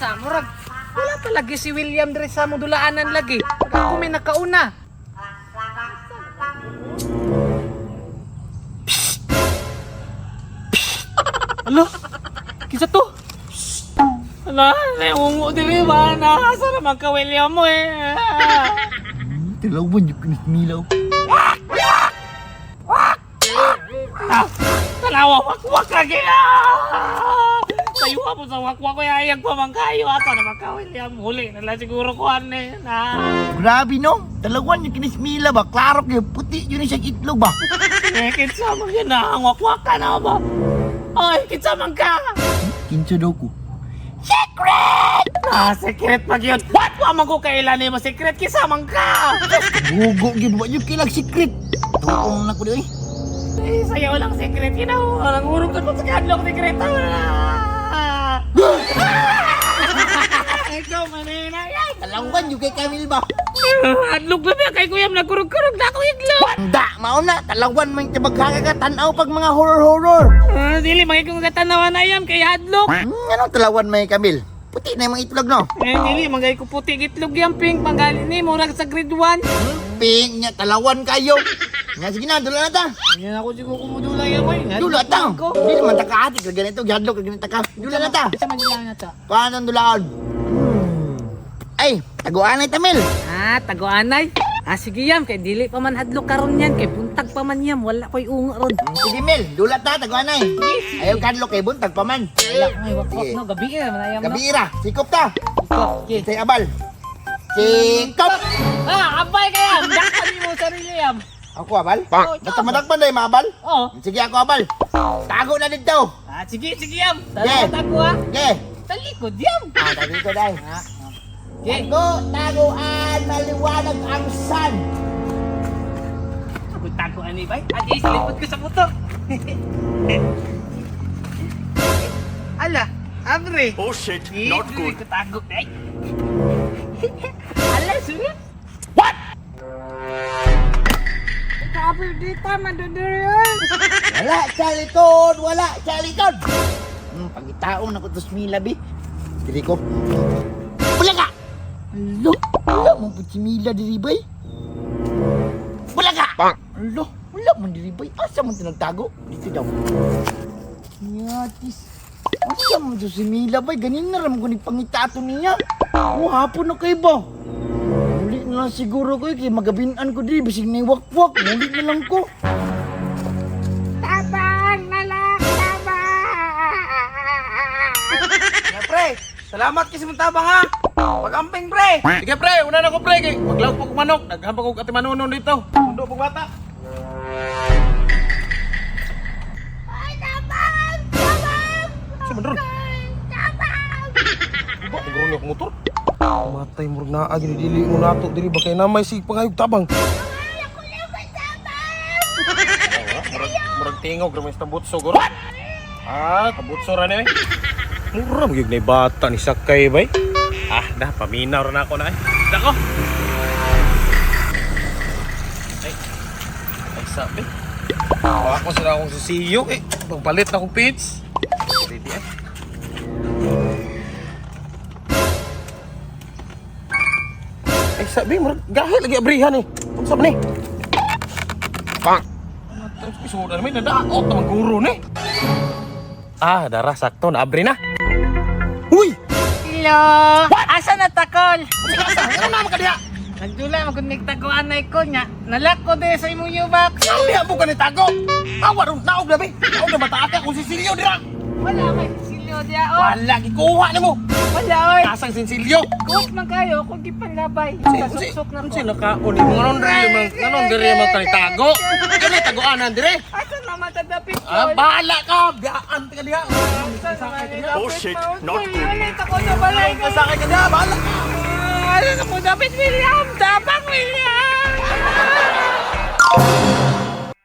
Unsa murag wala pa lagi si William diri sa among dulaanan lagi. Ako may nakauna. Alo? Kinsa to? Ala, naungo diri ba na? Asa naman ka William mo eh? Talawan yung kinismilaw. Ah, tanawa, wakwak lagi ah! Sayuha mo sa wakwak ko, ayag pa man kayo. Asa naman ka William? Huli na lang siguro ko ane na. Grabe no? Talawan yung kinismila ba? Klaro kayo, puti yun siyang itlog ba? Eh, kinsa man yun na, ang wakwak ka na ba? Ay, kinsa man ka! Kinsa daw ko. Ah, secret pag yun. What? Wa man ko kailan mo secret, kinsa man ka! Gugo yun, wa yung kilag secret. Tuong na ko di eh. Eh, sayaw lang secret, ginawa. Ang urong ko sa kadlok secret. Ah! Ikaw manina. Ay, Talawan yung kay Camille ba? Adlok na ba kay kuya nagkurog-kurog na ako iglog. Panda, mao na, talawan man tabaghaka ka tanaw pag mga horror-horror. Ah, dili mga kong katanawan na yam kay hadlok. Anong talawan may Camille? Puti na yung mga itlog no? Eh, dili mga ko puti itlog yan pink panggali ni murag sa grade 1. Ping nya talawan kayo. Nga sige na, dula na ta. Yan ako siguro kumudula yan boy. Dula ta. Dili man ta kaati ka ganito, gihadlok ka ganito ka. Dula na ta. Isa man dula na ta. Kuan ang dulaan. Ay, taguan ay Tamil. Ah, taguanay. Ah, sige yam kay dili pa man hadlok karon yan kay buntag pa man yam wala koy unga ron. Sige Mel, dula ta taguan ay. Ayaw kadlok kay buntag pa man. Wala ngay wakwak Sige. no gabi eh man ayam no. Gabi ra, sikop ta. Sikop, sige. Say abal. Sikop. Ah, abay kaya. Dakpan mo sarili yam. Ako abal? Basta madakpan dahil maabal. Oh. Sige ako abal. Tago na dito. Ah, sige, sige yam. Yeah. Salamat ako ah. Sige. Sa likod yam. Ah, tago dito dahil. Ah, okay. Tago, taguan, maliwanag ang sun. Tago-tago ani bay. Adi sa likod ko sa motor. Ala, abre. Oh shit, not good. Ko tago ay. Ala, sunod. What? Kapoy dito, maduduryon. Wala sa likod, wala sa likod. Pagitaon ako to Mila, bi. Diri ko. Wala ka! Alo, wala mo po si Mila diri bay. Wala ka! Alo, wala mo diri bay. Asa mo tinagtago? Dito daw. Yatis. Asa mo to si Mila bay? Ganin na ram ko ni pangitato niya. Oh, hapon na kay ba? Muli na lang siguro ko eh, kay magabinan ko diri bisig na wakwak. Muli na lang ko. Tabang na lang, tabang. Ya, pre, salamat kasi mong tabang ha. Pag-amping, pre. Sige pre, una na ko pre kay maglaog pa ko manok, daghan pa kog ati manunon dito. Sundo pag bata. Ay, tabang! Tabang! Sa man ron? Tabang! Ba magron yung motor. Matay murag naa gini dili mo nato diri ba kay namay sig pangayog tabang. Ay, ako lang may tabang! Murag murag tingog ra may sa tambutso guro. Ah, tambutso ra ni. Mura magyud nay bata ni sakay bay. Ah, dah paminaw ra na ako na ay. Dako. Ay. Ay sabi. Baka ko sila akong sisiyo eh. Pagpalit na akong pits. Ready eh. Ay sabi, murag gahi lagi abrihan eh. Unsa man ni? Pak. Isuod na namin, nadaot na guro ni. Ah, dara sakto na abri na. Uy! Hello! Asa na takol? Asa? Ano naman ka diha? Nagdula, magkunig taguan na iko niya. Nalak ko de sa imong U-box. Ano diha mo ka ni tago? Awa ron, naog na bi. Naog na bata ate akong sisilyo dira. Wala may sisilyo diya, oh. Wala gikuha nimo. Wala, oy. Kasang sinsilyo. Kuwat man kayo kung gipanlabay. Sa suksok na ko. Unsi nakaon ni mga non diri man nganon diri man ka ni tago. Kani taguanan dire. Asa naman ta dapit Ah, bahala ka. Biyaan ka diha. Asa naman ni Oh, dapit, shit, Paul? not Uy, good. Ulit ako sa balay ko. Kasakay ka diha, bahala ka. Ah, Ano na ko dapit, William? Tapang, William!